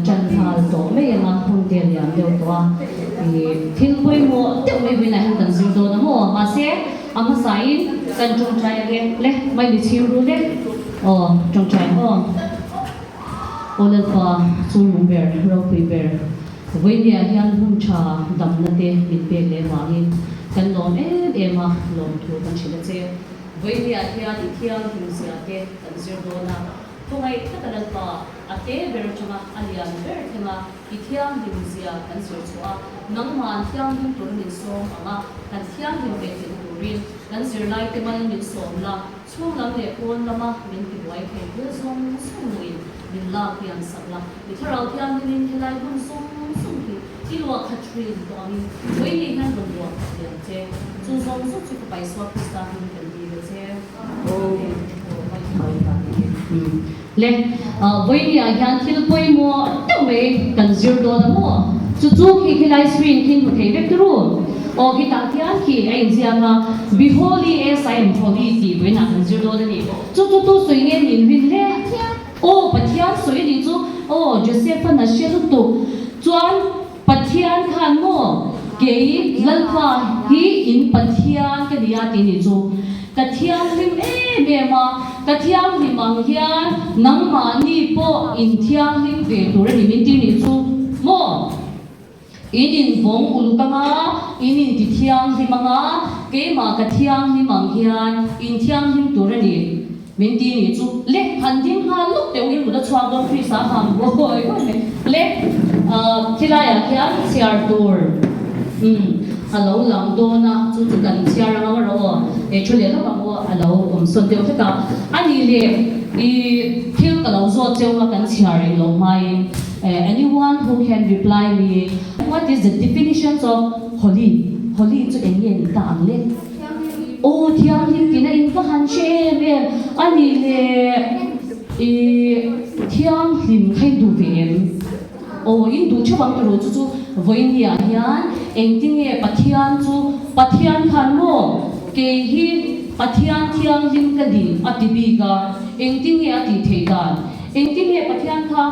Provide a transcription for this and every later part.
Ṭan nghal tawh mai ang a, hun te a liam deuh tawh a, ih thil pawimawh deuh mai vawiinah hian kan zir dawn a maw? Mahse, a hmasain kan ṭawngṭai ang e, le mai mi chhing ru le, aw ṭawngṭai ang aw. Aw Lalpa, chungnung ber, ropui ber, vawiinah hian hun ṭha damna te min pek leh vangin kan lawm em em a, lawmthu kan hrilh a che. Vawiinah hian i thianghlimzia te kan zir dawn a. Khawngaih taka Lalpa, a te ber atanga a lian ber thlenga i thianghlim zia kan zir chhuah a, nangman thianghlim tur min sawm ang a, kan thianghlim ve theihna turin kan zirlaite mal min sawm la, chhung lam leh pawn lama min tibuai thei thil zawng zawng luin min lak hian sak la, i thlarau thianghlimin helai hun zawng zawng hi i luah khat thin tawh angin vawiin hian rawn luah khat liam che, chu zawng zawng chu ka Paisua Krista hming kan dil a che. Le, vawinia hian thil pawimawh deuh mai kan zir dawn a maw? Chu chu khi khilai screen khi hmu thei vek ru. Aw khitah khian khi a inziak a, Be holy as I am holy tih vawiinah kan zir dawn a ni. Chu chu tu sawi nge nin rin hle? Aw Pathian sawi a nih chu. Aw Joseph-a na hre lutuk chuan Pathian khan maw kei Lalpa hi in Pathian ka ni a tih nih chu ka thianghlim em em a, ka thianghlim ang hian nangmahni pawh in thianghlim ve tur a ni min ti nih chu maw in invawng uluk anga in inti thianghlim anga keimah ka thianghlim ang hian in thianghlim tur a ni. Min ti nih chu le han ding nghal lawk teh uin kut a chhuak dawn Krista a ham buai buai mai le khilaiah khian chhiar tur umm a lo lang dawn a chu chu kan chhiar ang ang erawh aw he thu leh lawk ang aw a lo awm sawn deuh hlek a a nih leh ih thil ka lo zawt cheu a kan chhiar eng lo hmain anyone who can reply me what is the definitions of holy holy chu eng nge ni ta ang le. Aw thianghlim tina in ka han hre em em a nih le i thianghlim kha in duh ve em? Aw in duh theuh ang tiraw chu chu vawinia hian engtinge Pathian chu Pathian khan maw kei hi Pathian thianghlim ka ni a ti bik a engtinge a tih theih dan engtinge Pathian kha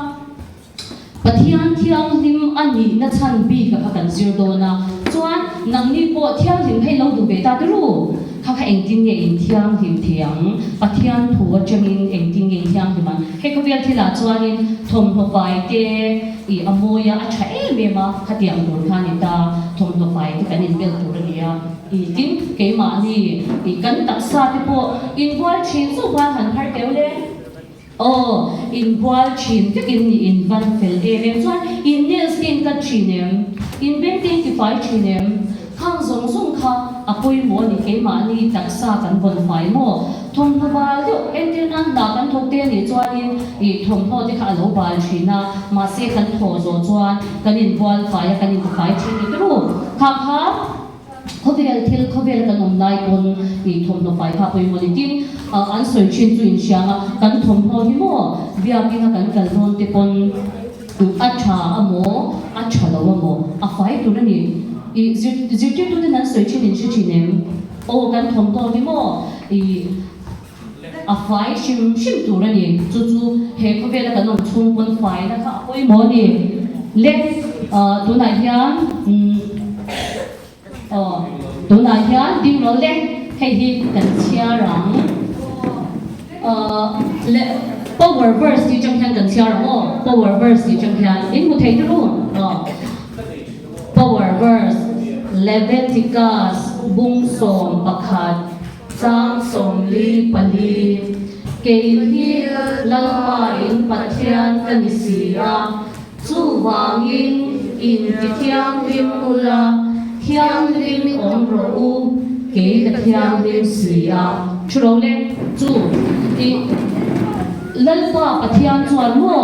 Pathian thianghlim a nihna chhan bik a kha kan zir dawn a, chuan nangni pawh thianghlim kha i lo duh ve ta te ru, kha kha engtin nge in thianghlim thei ang? Pathian thu atangin engtin nge in thianghlim ang? Hei khawvel thilah chuanin thawmhnaw fai te ih a mawi a, a tha em em a, khatiang tur kha a ni ta, thawmhnaw fai te kan inbel tur a ni a. Ih tin, keimahni ih kan taksa te pawh inbual thin zauh khan han phar teu le. Aw, inbual thin vekin ni in van fel em em chuan in nails te in cut thin em? In beng te in tifai thin em? Khang zawng zawng kha a pawimawh a ni keimahni taksa kan vawn fai maw? Thawmhnaw bal deuh entir nan hna kan thawk te anih chuanin ih thawmhnaw te kha a lo bal thin a, mahse kan thawh zawh chuan kan inbual fai a kan intifai thin ni turu. Kha kha. Khawvel thil, khawvel kan awm lai pawn ih thawmhnaw fai kha pawimawh ni. Tin, an sawi thin chu inhriang a, kan thawmhnaw hi maw biakina kan kal dawn te pawn a tha a maw, a tha lo a maw, a fai tur a ni. Ih zirtirtuten an sawi thin in hre thin em? Aw kan thawmhnaw hi maw ih a fai hrim hrim tur a ni. Chu chu he khawvela kan awm chhung pawn faina kha a pawimawh a ni. Le, tunah hian aw tunah hian ding rawh le, hei hi kan chhiar ang. Le, power verse tih atang hian kan chhiar ang aw, power verse tih atang hian in hmu thei turu aw. Power verse, Leviticus bung 11. Chang 44, Kei hi Lalpa in Pathian ka ni si a, chuvangin in ti thianghlim ula, thianghlim awm rawh u, kei ka thianghlim si a. Thu lo le, chu i Lalpa Pathian chuan maw,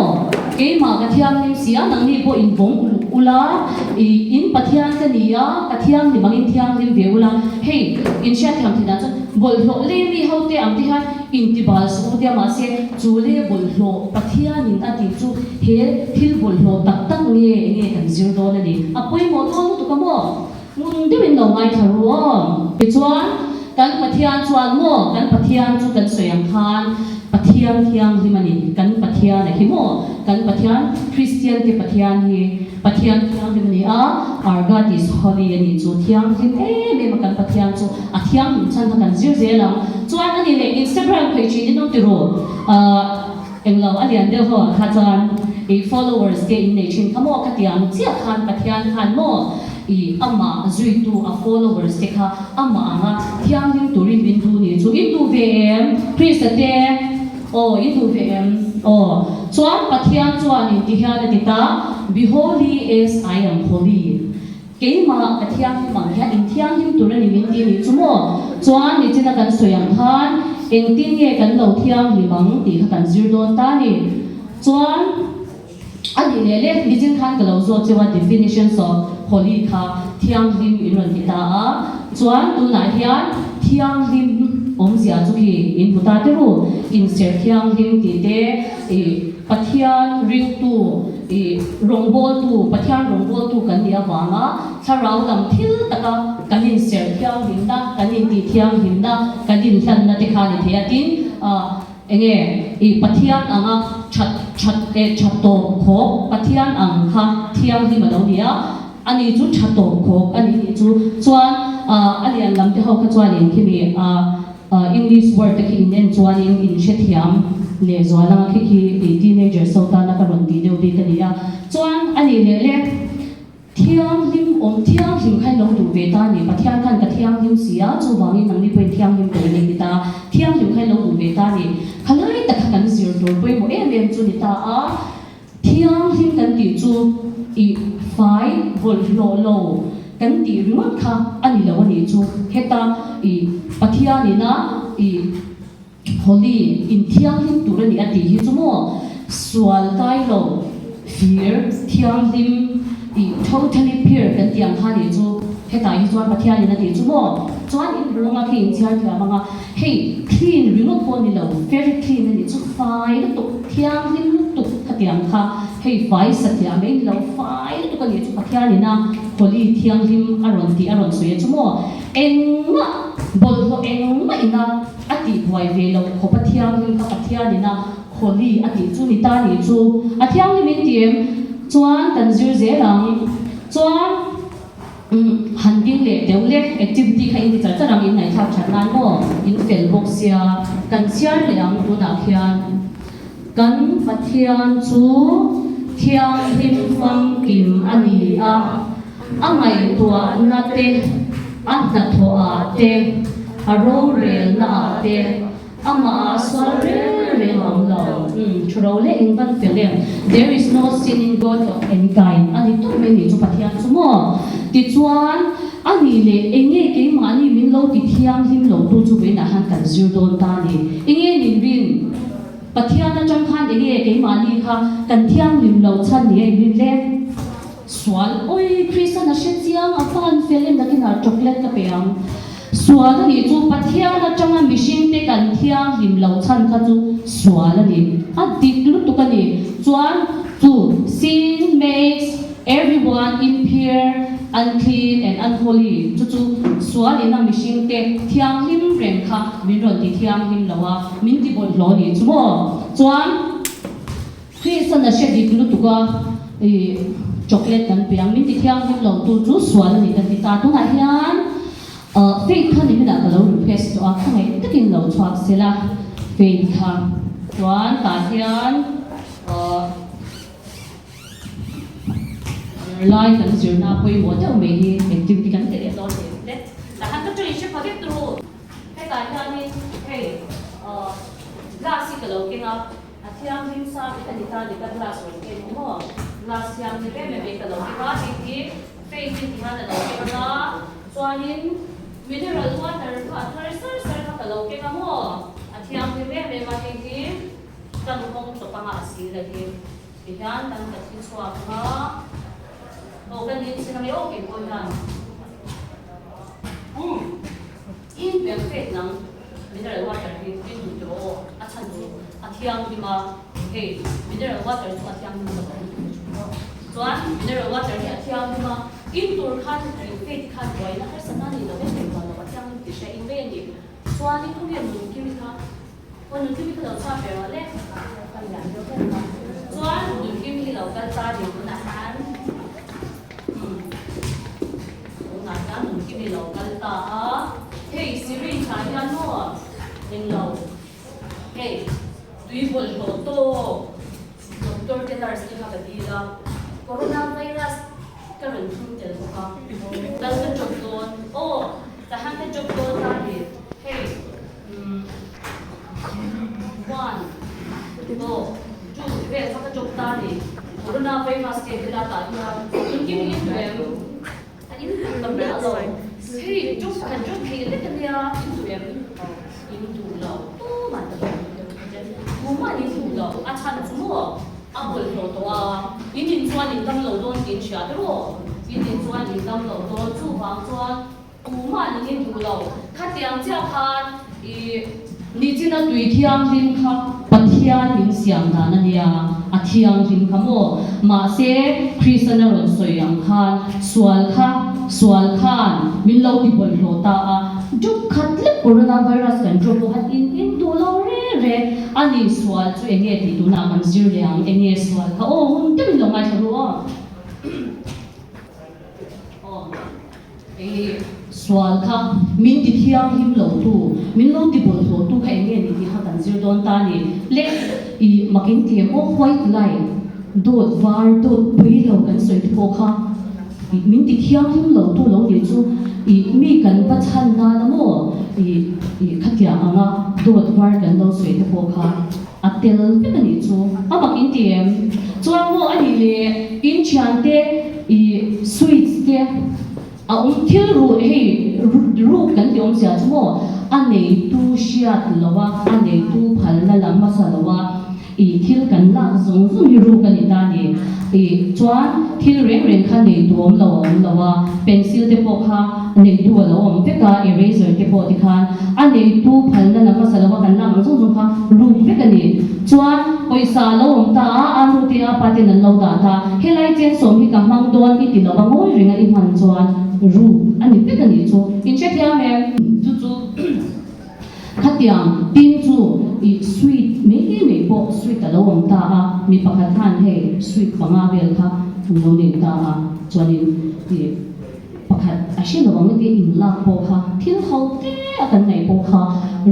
keimah ka thianghlim si a, nangni pawh in vawng uluk ula, i in Pathian ka ni a, ka thianghlim angin thianghlim ve ula. Hei, in hriatthiam theih dan chuan bawlhhlawh lei mi hote ang te hian intibal suh u tia mahse chu le bawlhhlawh Pathianin a tih chu he thil bawlhhlawh tak tak nge nge kan zir dawn a ni. A pawimawh dawn lutuk a maw? Ngun deuhin lo ngaithla ru aw. Tichuan, kan Pathian chuan maw, kan Pathian chu kan sawi ang khan Pathian thianghlim a ni, kan Pathian a hi maw? Kan Pathian, Kristiante Pathian hi Pathian thianghlim a ni a, Our God is holy a nih chu thianghlim em em a kan Pathian chu a thianghlim chhan kha kan zir zel ang. Chuan a ni leh Instagram khawih thin in awm ti ru ahh englo a lian deuh ho ah kha chuan ih followers te in nei thin kha maw ka ti ang chiah khan Pathian khan maw ih amah zuitu a followers te kha amah anga thianghlim turin min duh nih chu in duh ve em Krista te Aw, i duh ve em? Aw. Chuan Pathian chuanin ti hian a ti ta, Be holy as I am holy. Keimah ka thianghlim ang hian in thianghlim tur a ni min ti nih chu maw? Chuan nichina kan sawi ang khan engtin nge kan lo thianghlim ang tih kha kan zir dawn ta ni. Chuan. A nih leh le, nichin khan ka lo zawt cheu a, definitions of holy kha thianghlim in rawn ti ta a, chuan tunah hian thianghlim awmzia chu khi in hmu ta te ru, inserh thianghlim tih te, ih Pathian ringtu, ih rawngbawltu, Pathian rawngbawltu kan nih avanga thlarau lam thil taka kan inserh thianghlimna, kan intih thianghlimna, kan inhlanna te kha a ni thei a, tin, ah. Enge i Pathian anga that that eh tha tawp khawk Pathian ang kha thianghlim a lo ni a, ani chu tha tawp khawk a ni tih chu chuan ah a lian lam te ho kha chuanin khimi ah English word te khi in en chuanin in hrethiam leh zual anga khi khi i teenagers ho tana ka rawn tih deuh bik a ni a, chuan a nih leh le. Thianghlim awm thianghlim kha in lo duh ve ta a ni. Pathian khan ka thianghlim si a, chuvangin nangni pawhin thianghlim tur in ni ta. Thianghlim kha in lo duh ve ta a ni. Khalai tak kha kan zir tur pawimawh em em chu ni ta a. Thianghlim kan tih chu i fai bawlhhlawh lo kan tih ringawt kha a ni lo a nih chu. Heta i Pathianina i. Holy, in thianghlim tur a ni a tih hi chu maw sual kai lo, fir, thianghlim, ih totally pure kan tih ang kha nih chu hetah hi chuan Pathianin a tih chu maw chuan in rawnga khi in chhiar thiam ang a, hei clean ringawt pawh ni lo very clean a nih chu fai lutuk thianghlim lutuk khatiang kha hei fai satliah mai ni lo fai lutuk a nih chu Pathianin a holy thianghlim a rawn tih a rawn sawi a chu maw engmah bawlhhlawh engmah ina A tih buai ve loh khawp a thianghlim kha Pathian in a holy a tih chu ni ta nih chu a thianghlim in ti em? Chuan kan zir zel ang. Chuan Umm han ding leh deuh lek activity kha in ti char char ang in ngaihthlak that nan maw in fel bawk sia kan chhiar leh ang tunah khian kan Pathian chu thianghlim famkim a ni a a ngaihtuahna te a hnathawh ah te a rorelna ah te Amah ah sual reng reng a awm lo. Umm, thu ro leh in van fel em? There is no sin in God of any kind a ni tawp mai nih chu Pathian chu maw? Tichuan, a nih leh eng nge keimahni min lo ti thianghlim lo tu chu vawiinah hian kan zir dawn ta ni. Eng nge nin rin? Pathian atang khan eng nge keimahni kha kan thianghlim lo chhan ni a in rin le? Sual, Awi, Kristian a hre chiang, a van fel em nakinah chocolate ka pe ang. Sual a nih chu Pathian atanga mihringte kan thianghlim loh chhan kha chu sual a ni. A dik lutuk a ni. Chuan chu sin makes everyone impure, unclean and unholy chu chu sual ina mihringte thianghlim reng kha min rawn ti thianghlim lo a, min ti bawlhhlawh a nih chu maw? Chuan. Kristian a hre dik lutuk a, i chocolate kan pe ang, min ti thianghlim lo tu chu sual a ni kan ti ta. Tunah hian Faith kha niminah ka lo request tawh a, khawngaih takin lo chhuak se la Faith kha. Chuan tah hian zirlai kan zirna pawimawh deuh mai hi activity kan ti leh dawn ni le. Tah hian ka train hre pha vek turu. Hetah hianin hei glass hi ka lo keng a. A thianghlim sa te ka ni ta ni ka glass rawn ken u maw? Glass thianghlim em em in ka lo keng a, hei hi faith in tihian a lo keng anga chuanin mineral water kha a thar sar sar kha ka lo keng a maw? A thianghlim em em a, hei hi kan hawng chawp anga a sir a hi tihian kan ka thi chhuak anga aw ka nin chin ange aw keipawh hian umm. In ber fek nang mineral water hi in duh tawh aw, a chhan chu a thianghlim a, hei mineral water chu a thianghlim lo ang tih ka hre maw. Chuan mineral water hi a thianghlim a, in tur khan in fek te khan buaina harsa na ni lo em em lo a thianghlim tih hria in vei a ni. Chuan in khawngel Nunkimi kha aw Nunkimi kha lo chhuak ve rawh le, chuan Nunkimi hi lo kal ta ni tunah hian. Tunah hian nungkim i lo kal ta a, hei syringe ah hian maw englo hei tui bawlhhlawh tawk doctor te nurse te kha ka dil a, corona virus ka rawn thum tel bawk a, kal ka chawp dawn aw tahan ka chawp dawn ta ni hei umm one aw two vel kha ka chawp ta ni corona virus te helai tah hian nungkim i in duh em? A in duh ta miah lo. Hei chu kan chu thei lek a nia, in duh em? In duh lo. Tuman ka duh lo. Tuman in duh lo. A chhan chu maw? A bawlhhlawh tawh a. In in chuan in dam lo dawn tih in hria te maw? In in chuan in dam lo dawn. Chuvang chuan tuman in in duh lo. Khatiang chiah khan i Nichina tui thianghlim kha Pathian min siam dan a nia, a thianghlim kha maw? Mahse, Kristian a rawn sawi ang khan sual kha sual khan min lo ti bawlhhlawh ta a, dup khat lek coronavirus kan drop pawh khan in in duh lo reng reng a ni, sual chu eng nge tih tunah kan zir leh ang, eng nge sual kha aw hun deuhin lo ngaithla ru aw. Aw. Ih, sual kha min ti thianghlim lo tu, min lo ti bawlhhlawh tu kha eng nge ni tih kha kan zir dawn ta ni. Le, ih, mak in ti em aw, white lie, dawt var, dawt pui lo kan sawi te pawh kha, ih, min ti thianghlim lo tu lo nih chu, ih, mi kan va chhan nan a maw, ih, ih, khatiang anga dawt var kan lo sawi te pawh kha a tel vek a nih chu. A mak in ti em? Chuan maw a nih le, in thiante, Ih sweets te a awm thil ruh hei ruk kan ti awmzia chu maw a neitu hriat lo a a neitu phalna lam hmasa lo a ih thil kan lak zawng zawng hi ruk a ni ta ni ih chuan thil reng reng kha neitu awm lo a awm lo a pencil te pawh kha neitu a lo awm vek a eraser te pawh tikhan a neitu phalna lam hmasa lo a kan lak ang zawng zawng kha ruk vek a ni chuan pawisa a lo awm ta a a nu te a pa ten an lo dah ta. Helai chensawm hi ka hmang dawn i ti lo a ngawi reng a i hman chuan ruk a ni vek a nih chu in hre thiam em? Chu chu khatiang tin chu i sweet mai mai pawh sweet a lo awm ta a, mi pakhat khan hei sweet panga vel kha an lo nei ta a chuanin i pakhat. lak pawh kha thil ho te a kan ngaih pawh kha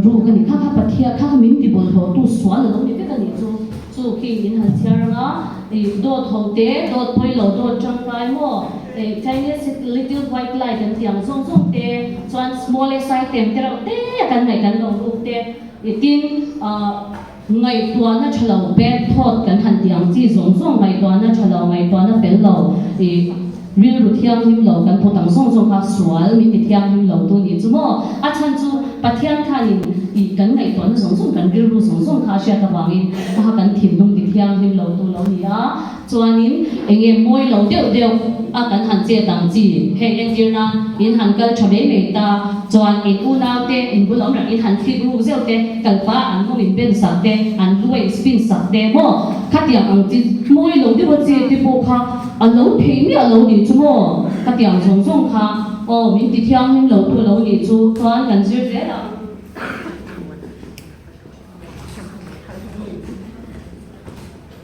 ruk a ni. Kha kha Pathian, kha kha min tibawlhhlawhtu sual a lo ni vek a nih chu. Chu khi in han chhiar ang a, ih dawt ho te, dawt pawi lo, dawt tangkai maw, ih Chinese little white lie kan tih ang zawng zawng te, chuan smallest item te reuh te a kan ngaih kan lo ruk te, ih tin ah ngaihtuahna tha lo bad thought kan han tih ang chi zawng zawng ngaihtuahna tha lo, ngaihtuahna fel lo, ih rilru thianghlim lo kan put ang zawng zawng kha sual min ti thianghlim lo tu nih chu maw? A chhan chu Pathian khanin ih kan ngaihtuahna zawng zawng kan rilru zawng zawng kha a hriat avangin kha kha kan thinlung ti thianghlim lo tu lo ni a. Chuanin eng nge mawi lo deuh deuh a kan han chet ang chi? Heng entir nan in han kal tha mai mai ta chuan in unau te in bul awm reng in han thik ruk zeuh te kal pah an mawng in ben sak te an lu a in spin sak te maw khatiang ang chi mawi lo deuh a chet te pawh kha A lo thei miah lo nih chu maw? Ka tiang zawng zawng kha aw min ti thianghlim lo tu lo nih chu chuan kan zir zel ang.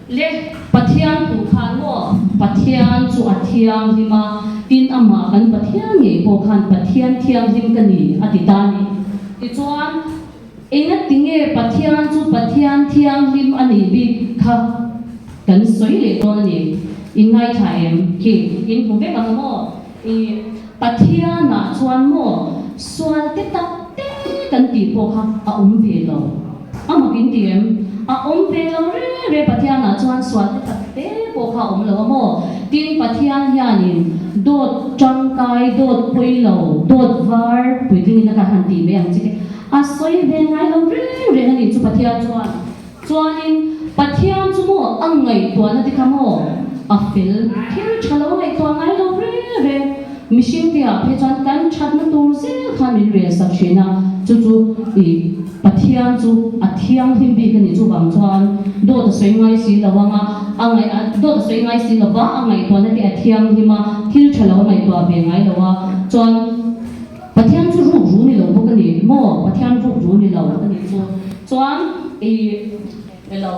Le Pathian thu khan maw Pathian chu a thianghlim a, tin amah kan Pathian ngei pawh khan Pathian thianghlim ka ni a ti ta a ni. Tichuan Engatinge Pathian chu Pathian thianghlim a nih bik kha kan sawi leh dawn a ni. In ngaithla em? Khi in hmu vek ang maw? I Pathianah chuan maw sual te tak te kan tih pawh kha a awm ve lo. A mak in ti em? A awm ve lo reng reng Pathianah chuan sual te tak te pawh kha a awm lo a maw? Tin Pathian hianin dawt tangkai, dawt pawi lo, dawt var puitlingin a kan han tih mai ang che. A sawi ve ngai lo reng reng a nih chu Pathian chuan. Chuanin Pathian chu maw a ngaihtuahna te kha maw a fel thil tha lo ngaihtuah ngai lo reng reng. Mihring te ah phei chuan kan thatna tur zel khan min rel sak thin a, chu chu ih Pathian chu a thianghlim bik a nih chuvang chuan dawt a sawi ngai si lo ang a, a ngaih dawt a sawi ngai si lo va, a ngaihtuahna te a thianghlim a, thil tha lo a ngaihtuah ve ngai lo a, chuan. Pathian chu ruk ru ni lo bawk a ni maw? Pathian ruk ru ni lo a nih chu. Chuan i elo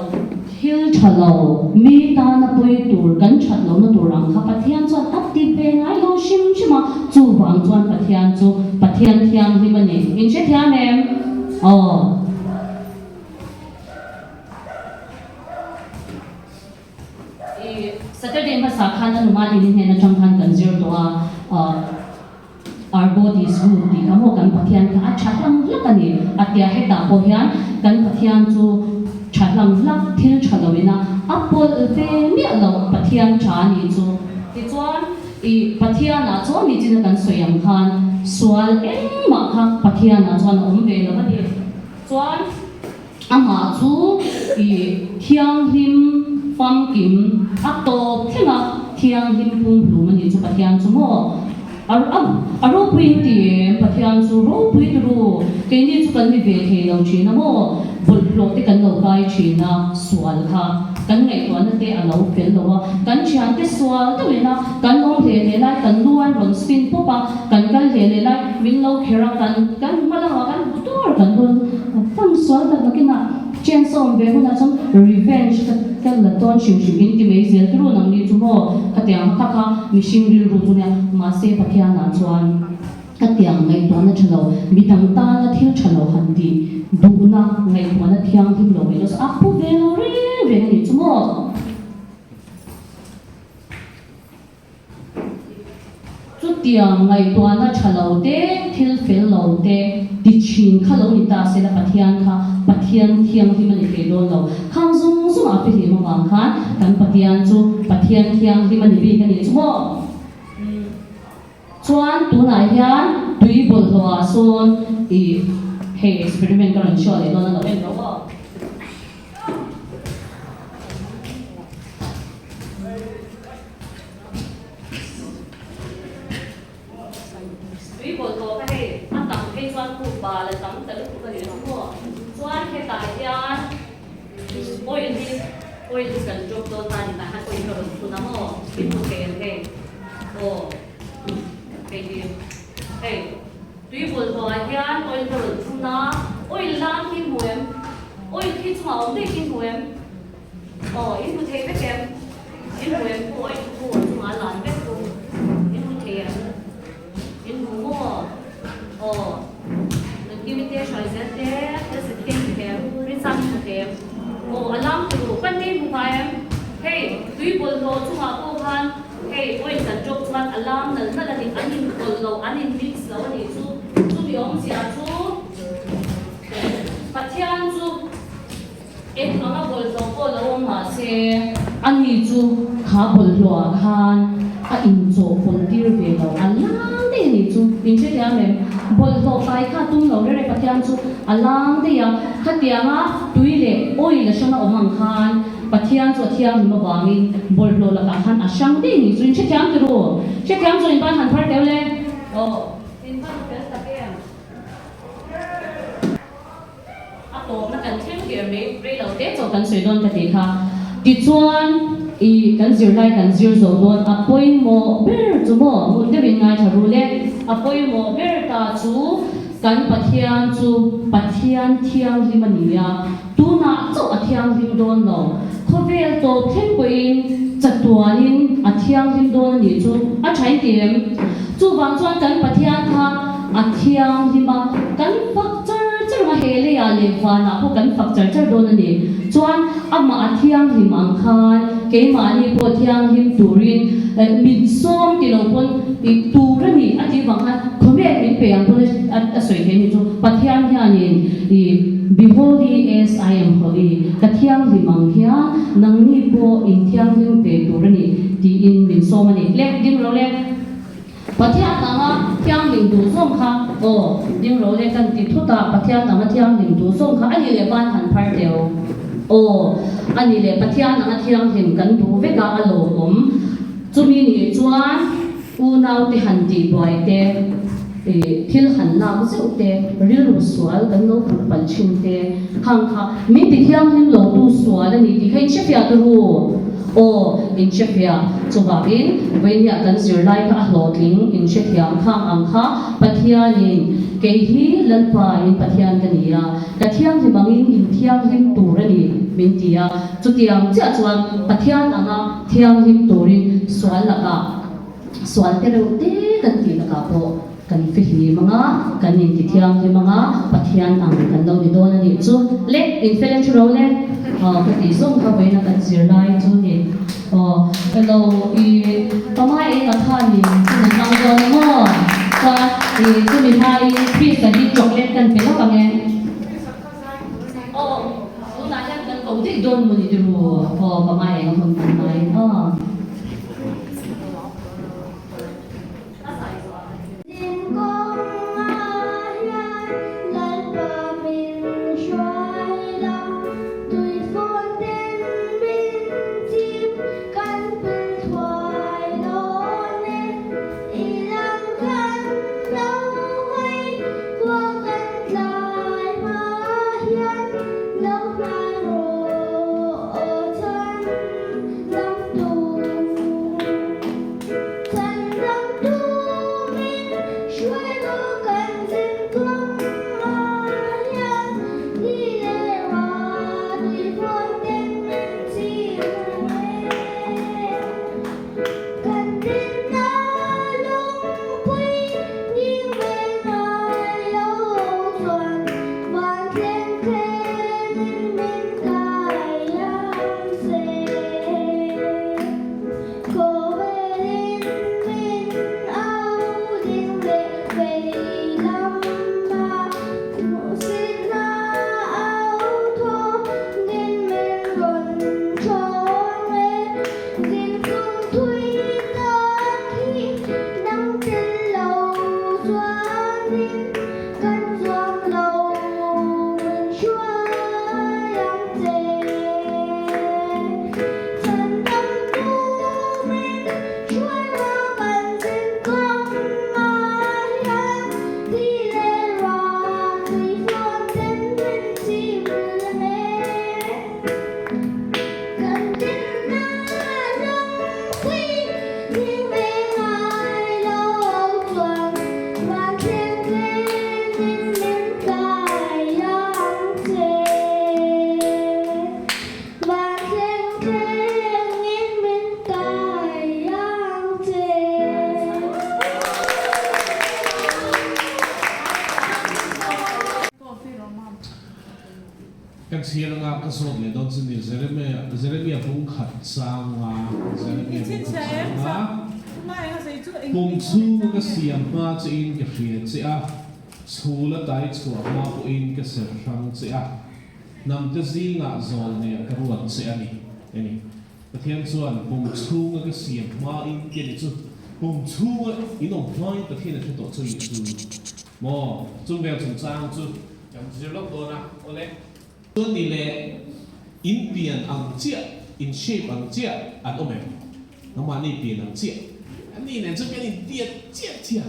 thil tha lo, mi tana pawi tur, kan that lohna tur ang kha Pathian chuan a ti ve ngai lo hrim hrim a, chuvang chuan Pathian chu Pathian thianghlim a ni. In hrethiam em? Aw. I Saturday hmasa khan a numa dini hnen atang khan kan zir tawh a, Our God is good tih kha maw kan Pathian kha a tha hlang hlak a ni. A tia hetah pawh hian kan Pathian chu tha hlang hlak thil tha loin a a pawlh ve miah lo Pathian tha a nih chu. Tichuan i Pathianah chuan nichina kan sawi ang khan sual engmah kha Pathianah chuan a awm ve lo a ni. Chuan. Amah chu i thianghlim famkim a tawp thleng a, thianghlim pumhlum a nih chu Pathian chu maw? A a ropui in ti em? Pathian chu ropui turu, keini chu kan ni ve thei lo thin a maw? Bawlhhlawh te kan lo kai thin a, sual kha kan ngaihtuahna te a lo fel lo a, kan thiante sual deuhin a, kan awm hle hle lai kan lu an rawn spin pawp a, kan kal hle hle lai min lo kher a, kan kan hma lamah kan hmu tur kan rawn Fan sual tak nakinah chance a awm ve hunah chuan revenge ka ka la dawn hrim hrim in ti mai zel turu nang ni chu maw ka tiang kha kha mihring rilru chu nia mahse Pathianah chuan ka tiang ngaihtuahna tha lo midang tana thil tha lo han tih duhna ngaihtuahna thianghlim lo mai lo chu a pu ve lo reng reng a nih chu maw. Chutiang ngaihtuahna tha lo te, thil fel lo te ti thin kha lo ni ta se la Pathian kha Pathian thianghlim a ni thei dawn lo. Khang zawng zawng a fihlim avang khan kan Pathian chu Pathian thianghlim a ni bik a nih chu maw? Chuan tunah hian tui bawlhhlawh ah sawn ih hei experiment ka rawn chhuah leh dawn a lo en rawh aw. Tui bawlhhlawh kha hei a tam phei chuan khu bal a tam ta lutuk a ni chu maw. Chuan hetah hian oil hi oil hi kan drop dawn ta a ni tah hian oil ka rawn phun a maw in hmu thei em hei aw hei hi hei tui bawlhhlawh ah hian oil ka rawn phun a oil lam khi hmu em oil khi chungah awm daih khi hmu em. Aw, in hmu thei vek em? In hmu em pu awi thu a chungah a lan vek chu. In hmu thei em? In hmu maw? chuan a lam nalh nalh a ni, an inpawlh lo, an in mix lo a nih chu. Chumi awmzia chu Pathian chu eng anga bawlhhlawh pawh lo awm mah se, ani chu kha bawlhhlawh ah khan a inchawhpawlh tir ve lo, a lang daih a nih chu. In hrethiam em? Bawlhhlawh kai kha a tum lo rere Pathian chu a lang daih a, khatianga tui leh oil a hrang a awm ang khan Pathian chu a thianghlim avangin bawlhhlawh lakah khan a hrang daih a nih chu. In hrethiam ti ru? Hrethiam chu in ban han phar teu le? Aw. In ban fel tak em? A tawpna kan thleng der mai rei lo te chauh kan sawi dawn ka tih kha. Tichuan i kan zirlai kan zir zo dawn a pawimawh ber chu maw ngun deuhin ngaithla ru le. A pawimawh ber ta chu kan Pathian chu Pathian thianghlim a ni a, tunah chauh a thianghlim dawn lo. Khawvel tawp thleng pawhin chatuanin a thianghlim dawn a nih chu a tha in ti em? Chuvang chuan kan Pathian kha a thianghlim a, kan fak char char ang a, he leiah leh vanah pawh kan fak char char dawn a ni. Chuan amah a thianghlim ang khan keimahni pawh thianghlim turin min sawm ti lo pawn i tur a ni a tih vang khan khawvel min pe ang pawn a sawi thei a ni chu. Pathian hianin i Be holy as I am holy, ka thianghlim ang hian nangni pawh in thianghlim ve tur a ni tiin min sawm a ni. Le, ding ro le. Pathian anga thianghlim duh zawng kha aw, ding ro le kan ti thut a, Pathian anga thianghlim duh zawng kha a ni leh ban han phar teu. Aw, a ni leh Pathian anga thianghlim kan duh vek a, a lawmawm. Chumi nih chuan unaute han tihbuai te, thil han lak zeuh te, rilru sual kan lo put palh thin te, khang kha min ti thianghlim lo tu sual a ni tih kha in hrefiah tur u. Aw, in hrefiah. Chuvangin, vawinia kan zirlai kha a hlawhtling in hrethiam khang ang kha Pathianin kei hi Lalpa in Pathian ka ni a, ka thianghlim angin in thianghlim tur a ni min ti a. Chutiang chiah chuan Pathian anga Thianghlim turin sual lakah sual te reuh te kan tih lakah pawh kan fihlim ang a, kan inti thianghlim ang a, Pathian ang kan lo ni dawn a nih chu. Le, in fel a thu ro le. Aw, ka tih zawng kha vawiin a kan zir lai chu ni. Aw, hello, i pamai eng a khanin hun a hmang dawn a maw? Chuan, i chumi hmain Chris-a hi chocolate kan pe lawk ang e. Aw, tunah hian kan ko daih dawn maw ni tiru? Aw, ka hmai eng a hun hman mai. Aw. I lam kan lo hawi khua kan tlai hma hian lo hnai rawh aw chhan dam tum chhan dam tumin hruai rawh kan zin kawng ah hian ni leh ruah tui fawn ten min chim e. Kan dinna lungpui nghing ve ngai lo chuan van thleng thlengin min kai ang che. Khawvelin min au ding leh vei lama hmuhsitna au thaw din min rawn thawn e. Zingkung thui tak hi nang tel lo chuanin kan zuam lo min hruai ang che. Chhan dam tu min hruai rawh kan zingkawng ah hian thi leh ruah tui fawn ten min chim e. Kan dinna lungpui ding ve ngai lo chuan van thleng thlengin min kai ang che. Van thleng thlengin min kai ang che. Kan chhiar anga ka zawt leh dawn chu ni Jeremia Jeremia bung khat changa Jeremia bung khat changa. Pum chhunga ka siam hma che in ka hria che a, chhul a tai chhuah hma pawhin ka ser hrang che a, hnamte zingah zawl neih ka ruat che a ni, a ni. Pathian chuan pum chhunga ka siam hma in ti a ni chu, pum chhunga in awm hma in Pathian a hre tawh chu nih chu maw? Chung vel chungchang chu kan zir lawk dawn a, awle. Chuan ni leh in pian ang chiah, in shape ang chiah an awm em? Nangmahni pian ang chiah. An ni nen chuan kan in tiat chiah chiah.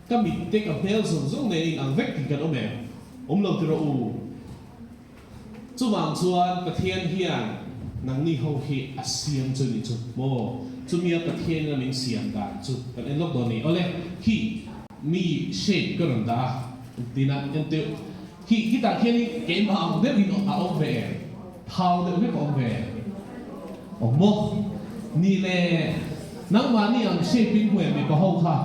Ka mit te ka hmel zawng zawng nen in ang vek tih kan awm em? Awm lo tiraw u? Chuvang chuan Pathian hian nangni ho hi a siam chu ni chu maw? Chumia Pathian ina min siam dan chu kan en lawk dawn ni. Awle, khi mi shape ka rawn dah a, tina enteh Khi khitah khianin keimah ang deuhin a awm ve em? Thau deuh hlek a awm ve em? Awm maw? Ni le, nangmahni ang shape in hmu em mipa ho kha?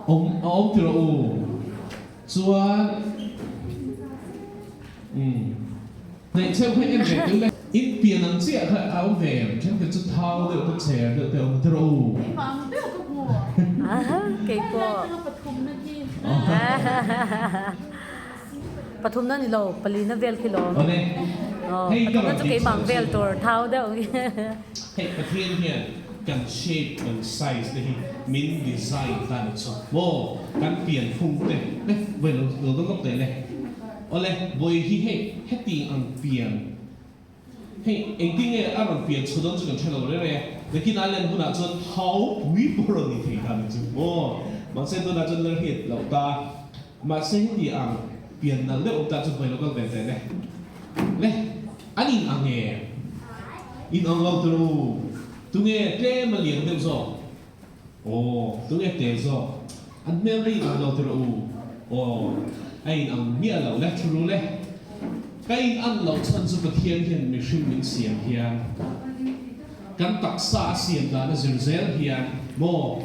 Awm, a awm ti rawh u. Chuan, umm, hmeichhe kha en ve teuh le. In pian ang chiah kha a awm ve em? Thenkhat chu thau deuh te, cher deuh te a awm ti rawh u. Keimah ang deuh ka hmu. Kei pawh. Pathumna ni lo, palina vel khi lawm. Pathumna chu keimah ang vel tur thau deuh. Hei Pathian hian kan shape, kan size te hi min design ta ni chu maw? Kan pian phung te le vawi lo lo dawn lawk teh le. Awle vawi hi hei heti ang pian Hei, engtin nge a rawn pian chhu dawn chu kan hre lo reng reng a, nakin a len hunah chuan thau pui pawh rawn ni thei ta ni chu maw? Mahse tunah chuan la hriat loh ta. Mahse heti ang pian nalh deuh awm ta chu hmai lo kal ve teh le. Le, an in ang em? In ang lo tur u. Tunge tlem a lian deuh zawk? Aw, tunge te zawk? An hmel te in ang lo tir u. Aw, a in ang miah lo le, thu ru le. Ka in an loh chhan chu Pathian hian mihring min siam hian, kan taksa a siam dan a zir zel hian maw,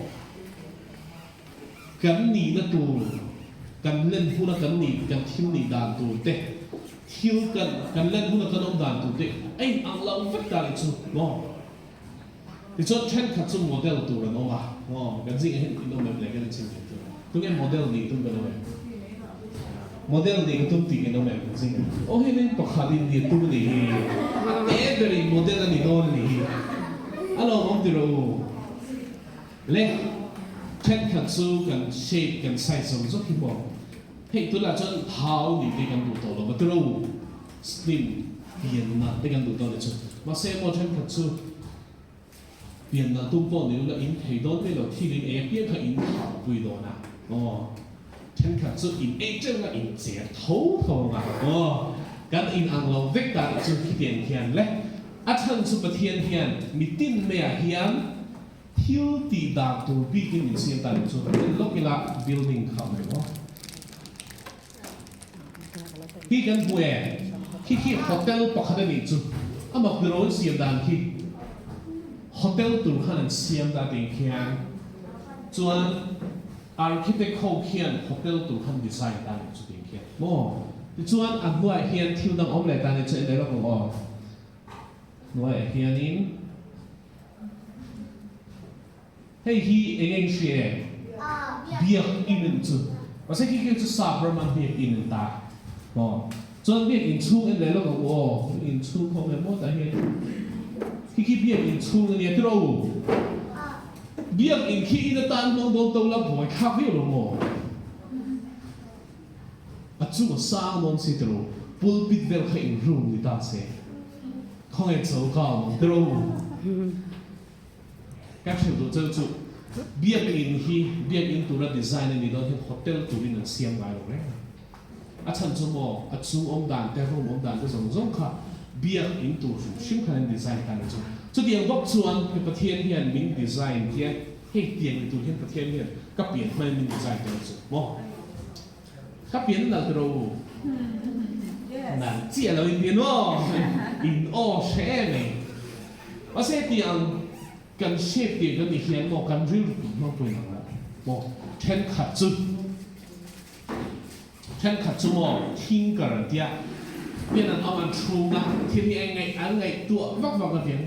kan nihna tur, kan len huna kan nih, kan thil nih dan tur te, thil kan, kan len huna kan awm dan tur te a in ang lo vek ta nih chu maw. Tichuan thenkhat chu model tur an awm a, aw kan zingah hian in awm em le kan inchhim thei tur. Tunge model nih tum kan awm em? Model nih ka tum tih kan awm em kan zingah? Aw hei nen pakhat in nih tum a nih hi, a te ber in model a ni dawn a nih hi. A lawmawm ti rawh u. Le thenkhat chu kan shape kan size zawng zawk hi maw? Hei tunah chuan thau nih te kan duh tawh lo va ti rawh u. Slim pianna te kan duh dawn ni chu. Mahse emaw thenkhat chu pianna tum pawh ni ula in thei dawn mai lo thil in ei apiang kha in thau pui dawn a aw. Thenkhat chu in ei teuh a in cher tho tho ang a aw. Kan in ang lo vek ta nih chu khitiang khian le. A chhan chu Pathian hian mitin maiah hian thil tih dan tur bikin min siam ta nih chu. En lawk ila building kha awm reng aw. Hi kan hmu e, khi khi hotel pakhat a nih chu, a mak ni ro an siam dan khi, hotel tur khan an siam ta tih khian chuan architect ho khian hotel tur khan design ta nih chu tih khian maw, tichuan a hnuaiah hian thil dang awm leh ta nih chu en leh lawk ang aw, hnuaiah hianin. Hei hi eng eng hria em? Biak in an chu. Mahse khi khi chu sap ram an biak in an ta. Aw. Chuan biak in chhung en leh lawk ang u aw. Biak in chhung kha awm em maw tah hian. Khi khi biak in chhung a nia tiraw u. Biak in khi in atan hmang dawn to la buai thlak viau lo maw? A chung a sang dawn si tiraw? Pulpit vel kha in room ni ta se. Khawnge choka awm ang tiraw u? Ka hrilh duh cheu chu Biakinn hi Biakinn tura design a nih dawn hian hotel turin an siam ngai lo reng a. A chhan chu maw a chung awm dan te room awm dan te zawng zawng kha Biakinn tur hrim hrim khan an design ta ni chu. Chutiang bawk chuan he Pathian hian min design hian hei tiang ni tur hian Pathian hian ka pian hmain min design ta ni chu maw. Ka pian nalh tiraw u? Nalh chiah lo in pian aw! In aw hre em ei. Mahse tiang kan shape tir kan ni hian maw kan rilru tih hmang pawhin ang lo maw? Thenkhat chu thenkhat chu maw thinker an tia pian an awm an chhung a thil hi an ngaih an ngaihtuah vak vak a tiang.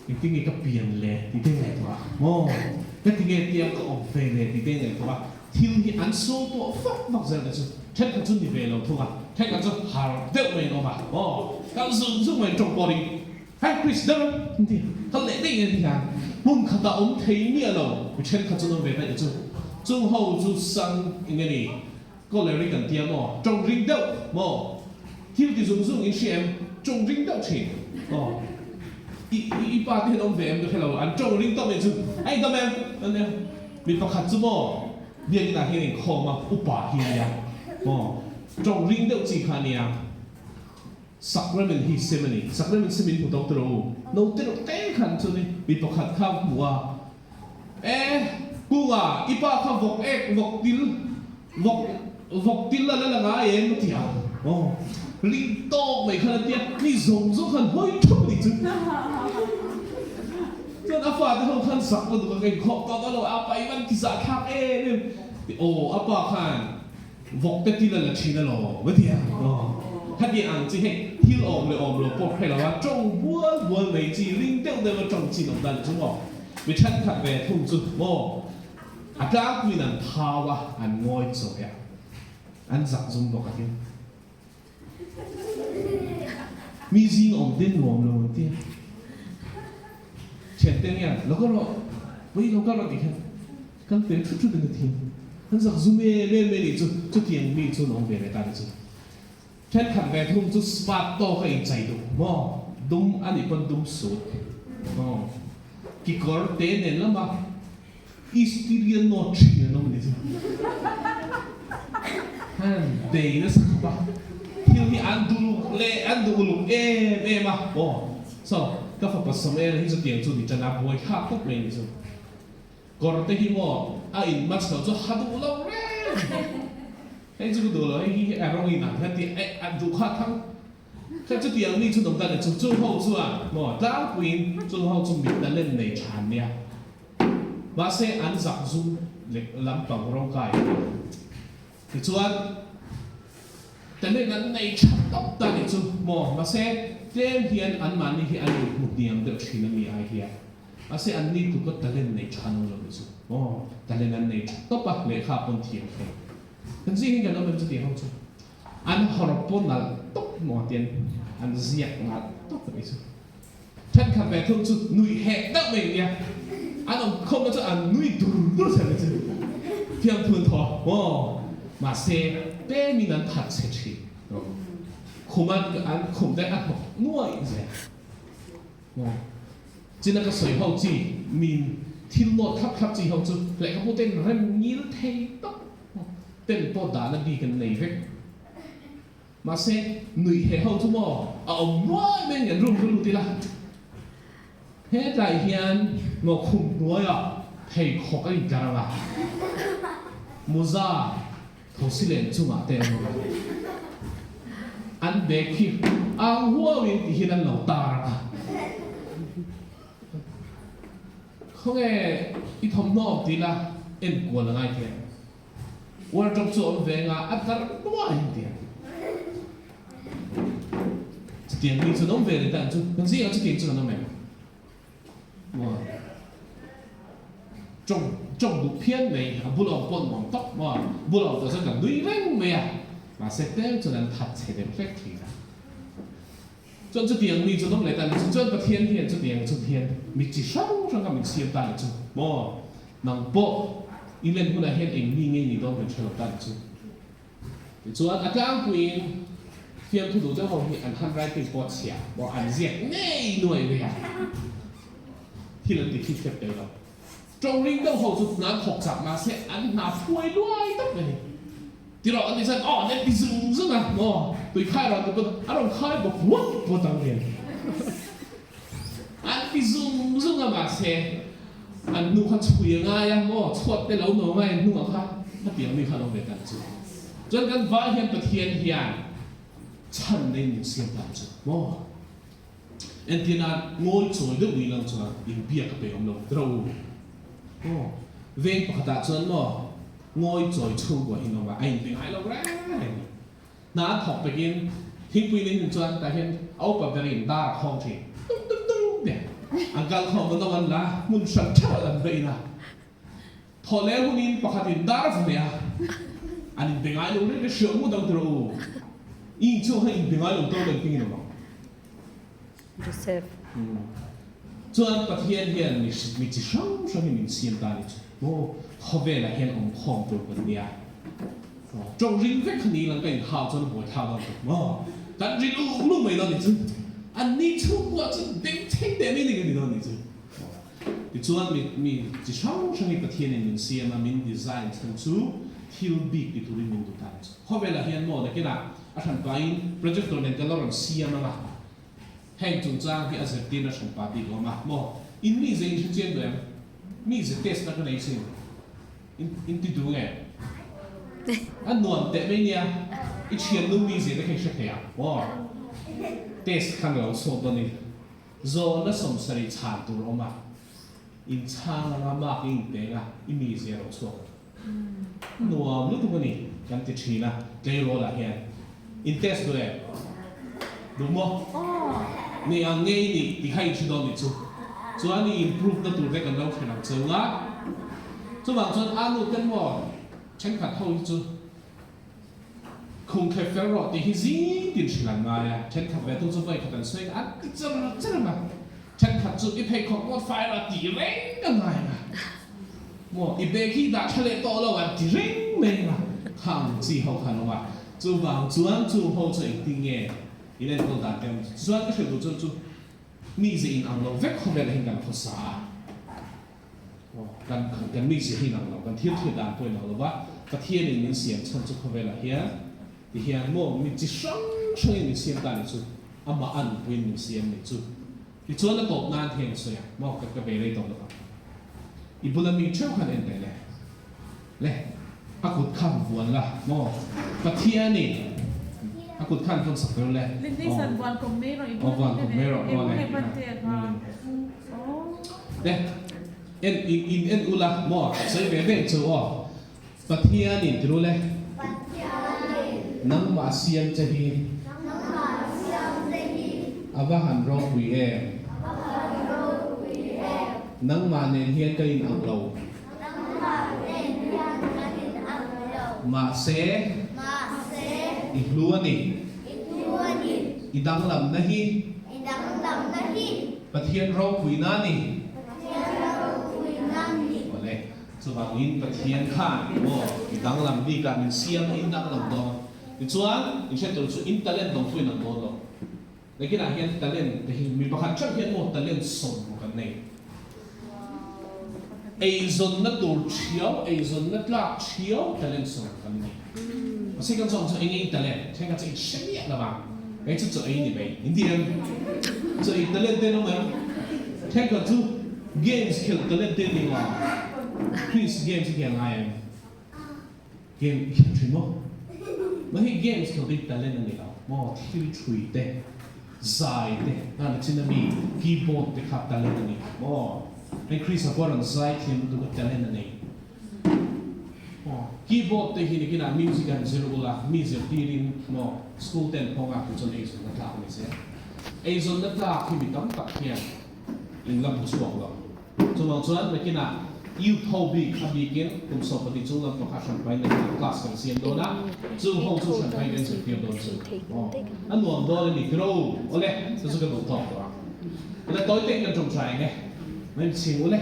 Engtin nge ka pian le tih te ngaihtuah a, maw? Ka ti nge tiang ka awm ve le tih te ngaihtuah a, thil hi an sawi tawh vak vak zel te chu thenkhat chu ni ve lo thung a, thenkhat chu har deuh mai an awm a, maw? Kal zung zung mai tawng pawh ring, Hey Chris deuh an ti a, kal leh daih an ti hian hmun khatah awm thei miah lo mi thenkhat chu an awm ve daih chu, chung ho chu sang eng nge ni Colliery kan tia maw? Tawng ring deuh maw? Thil ti zung zung in hria em? Tawng ring deuh thin maw? I i pa te hian awm ve em ka hre lo, an tawng ring tawp mai chu a in dam em? An nia, mi pakhat chu maw biakinn ah hian inkhawm a, upa hi a nia maw? Tawng ring deuh chi kha a nia, Sacrament hi sem a ni, Sacrament sem in hmu tawk tawh u, no te reuh te khan chuan mi pakhat kha hmu a, E, Kunga, i pa kha vawk ek, vawk til, vawk, vawk til a la la ngai em? a ti a. Aw, ring tawk mai khan a ti a, mi zawng zawng khan hawi thup a nih chu. Chuan a fate ho khan sak la duh a, ka inkhawp tawh dawn lo, a pa i van ti zah thlak em em. Aw, a pa khan vawk te til a la thin alawm, a ti a. Aw, khati ang chi hei thil awm leh awm lo pawh hre lo a, tawng bual bual mai chi, ring deuh deuh a tawng chin awm dan chu maw. Mi thenkhat ve thung chu maw a tlangpuiin an thau a, an ngawi chawi a, an zak zum bawk a tin. Mi zing awm te nuam lo an tia. Thiante nge lo kal rawh, pui lo kal rawh tih khan kal ve thut thut in a thi. An zak zum em em mai nih chu, chutiang mi chu an awm ve leh ta nih chu. Thenkhat ve thung chu smart tawk a inchei duh maw? Dum a nih pawn dum sut maw? Kekawr te nen lama Eastirian note thin an awm a nih chu. Han bei nasa khawp a, thil hi an duh leh an duh uluk em em a aw. So, ka fapa Samuel hi chutiang chu ni tan a buaithlak khawp mai a nih chu. Kawr te hi maw a in match lo chu ha duh lo reng. Hei chu ka duh lo, hei hi a rawng in ang hian tih a duh kha thang. Kha chutiang mi chu nawm dan chu chung ho chuan maw tlangpuiin chung ho chu mit talent nei tha an nia. Mahse an zak zum leh lampang rawng kai a ni. Tichuan talent an nei tha tawp ta nih chu maw mahse tlem hian anmahni hi an inhmu hniam deuh thin a mi ai hian. Mahse an ni tluk a talent nei tha no lo nih chu aw, talent an nei tha tawp a, lehkha pawn thiam thei. Kan zing hi kan awm em chutiang ho chu an hawr pawn nalh tawp maw tian an ziak nalh tawp a nih chu. Thenkhat ve thung chu nuih heh deuh mai nia, an awm khawmna chu an nui dur dur zel mai chu fiamthu an thaw maw. Mahse tlemin an that chhe thin khum an khum te a hnawk nuaih zel. Maw? China ka sawi ho chi, min thil nawt thlap thlap chi ho chu lehkhabu ten rem ngil thei tawp ten pawh dahna bik an nei vek. Mahse, nuih he ho chu maw a awm nuai mai an room chu lut ila. Hetlai hian maw khum hnuaiah pheikhawk a intlar ang a, muza Thosilen chungah te an awm a, an bag hi ang huauin ti hian an lo tar ang a. Khawnge i thawmhnaw awm tih la en kual a ngai thei ang. Wardrobe chu a awm ve anga a tar nuai ang ti ang. Chutiang mi chu an awm ve leh ta ang chu, kan zingah chutiang chu kan awm em? Maw? Tawng tawng duh phian mai, a bul awm pawh nuam tawp maw? Bul awm tawh chuan kan nui reng mai a, mahse tlem chuan an that chhe deuh hlek thin a. Chuan chutiang mi chu an awm leh ta ni chu, chuan Pathian hian chutiang chu hian mi chi hrang hrang kha min siam ta ni chu maw? Nang pawh i len hunah hian eng mi ngei ni dawn kan hre lo ta ni chu. Tichuan a tlangpuiin fiamthu duh deuh ho hi an handwriting pawh chhia pawh an ziak ngei nuai mai a, thil an ti thip hrep tel lo. Tawng ring deuh ho chu hna an thawk chak mahse an hna phuai luai tak mai a ni. Tirawh an ti chuan aw an ti zung zung a maw tui khai rawn ti pawt a rawn khai bawk puat puat ang nen an ti zung zung a mahse An hnu kha chhui a ngai a maw, chhuat te lo no ngai an hnungah kha hetiang mi kha lo ve tan chu. Chuan kan vai hian Pathian hian chhan nei min siam tan chu maw. Entir nan ngawi chawi deuh ni lang chuan inbiak a pe awm lo ro u maw. Veng pakhatah chuan maw ngawi chawi chhungkua hi an awm a, a inbe ngai lo reng reng. Hna an thawk pekin thingpui nei hnu chuan tah hian a upa berin dar a khawng thin tung tung tung te. An kal khawm a no an la hmun hran theuh ah an va in a. Thaw leh hunin pakhatin dar a va nei a, an inbe ngai lo reng reng hriau ngawt ang tiraw u. I inchhung kha inbe ngai lo to leh engtin in awm ang? Joseph. Chuan Pathian hian mi mi chi hrang hrang hi min siam ta a ni chu. Maw khawvelah hian awm khawm tur kan nia. Tawng ring vek kha ni lang ka inhau chuan a buai thlak dawn tuk maw? Kan ri lung lung mai dawn ni chu. An ni chhungkua chu beng thleng teh mai ni kan ni dawn ni chu. Tichuan mi mi chi hrang hrang hi Pathianin min siam a, min design chhan chu thil bik ti turin min duh ta ni chu. Khawvelah hian maw nakinah a hranpain projector nen kan lo rawn siam ang a, heng chungchang hi a zirtirna hranpa bik a awm a maw? In mi ze in hre chiang duh em? Mi ze test na ka nei sin. In in ti duh nge? A nuam teh mai nia, i thiannu mi ze te kha i hre thei ang maw? Test khan ka lo chhuak dawn ni. Zawhna sawmsarih chhan tur awm a, in chhang anga mark i inpeng a, i mizia ro chhuak ang. Nuam lutuk a ni kan ti thin a, tleirawl ah hian in test duh em? Duh maw? Ni ang nge i nih tih kha in hre dawn nih chu. Chuan i improve na tur te kan lo hre lo cheu nga. Chuvang chuan anu ten maw thenkhat ho hi chu Khung thlep fel rawh tih hi zing tin hrilh an ngai a, thenkhat ve tu chu vawi khat an sawi a, an ti char char ang a, thenkhat chu i pheikhawk ngawt fai rawh a ti reng a ngai ang a, maw i bag hi dah tha leh tawh lo an ti reng mai ang a, khang chi ho kha an awm a, chuvang chuan chung ho chu engtin nge in enkawl dan te awm chuan ka hrilh duh chu chu mi ze in ang lo vek khawvel ah hian kan khawsa a. Kan kan mizia hi inang lo, kan thil thlir dan pawh inang lo va, Pathianin min siam chhan chu khawvelah hian ti hian maw mi chi hrang hrangin min siam ta nih chu, amah a nunpuiin min siam nih chu. Tichuan a tawp nan hian a sawi a, maw ka ka bei rei tawh lo va, i bula mi theuh khan en teh le, le a kut khan vuan la maw Pathianin a kut khan vawn sak ber le, aw vuan kawm mai rawh, aw le. Te en in in en ula maw sawi ve ve chu aw Pathian in ti rul e nangmah siam che hi a va han ropui em nangmah nen hian ka in ang lo mahse i hlu a ni i danglamna hi I danglamna hi. Pathian ropuina a ni. Pathian ropuina a ni. Awle, chuvangin Pathian khan maw i danglam bikah min siam a, in danglam dawn. Tichuan, in hre tur chu in talent lo pawhin an dawn lo. Nakinah hian talent te hi mi pakhat theuh hian maw talent sawm kan nei. Eizawnna tur thiau, eizawnna tlak thiau talent sawm kan nei. Mahse kan zawng chu eng ei talent, thenkhat chu in hre miah lo vang. Kei chu chaw ei ni mai, in ti em? Chaw ei talent te an awm em? Thenkhat chu games khelh talent te an ni lo ang. Chris games i khel ngai em? Game i khel thin maw? Mah hi games khelh hi talent a ni lo maw? Thil thui te, zai te, a ni chin ami keyboard te kha talent a ni maw? Hei Chris-a pawh a rawn zai thiam lutuk a talent a nei. Aw, keyboard te hi nikinah music an zir ula, mi zirtirin maw school ten pawng ah chuan eizawnna tlak a ni zel. Eizawnna tlak hi mi tam tak hian in la hmu chhuak lo. Chuvang chuan nakinah youth ho bik a bikin kum 12 chung lam pakhat hranpain nakinah class kan siam dawn a, chung ho chu hranpain kan zirtir dawn chu. Aw, a nuam dawn a ni tiro. Awle, chu chu ka duh tawk tawh ang. Awle, tawi tein kan tawngtai ang e. Mai chhing ule.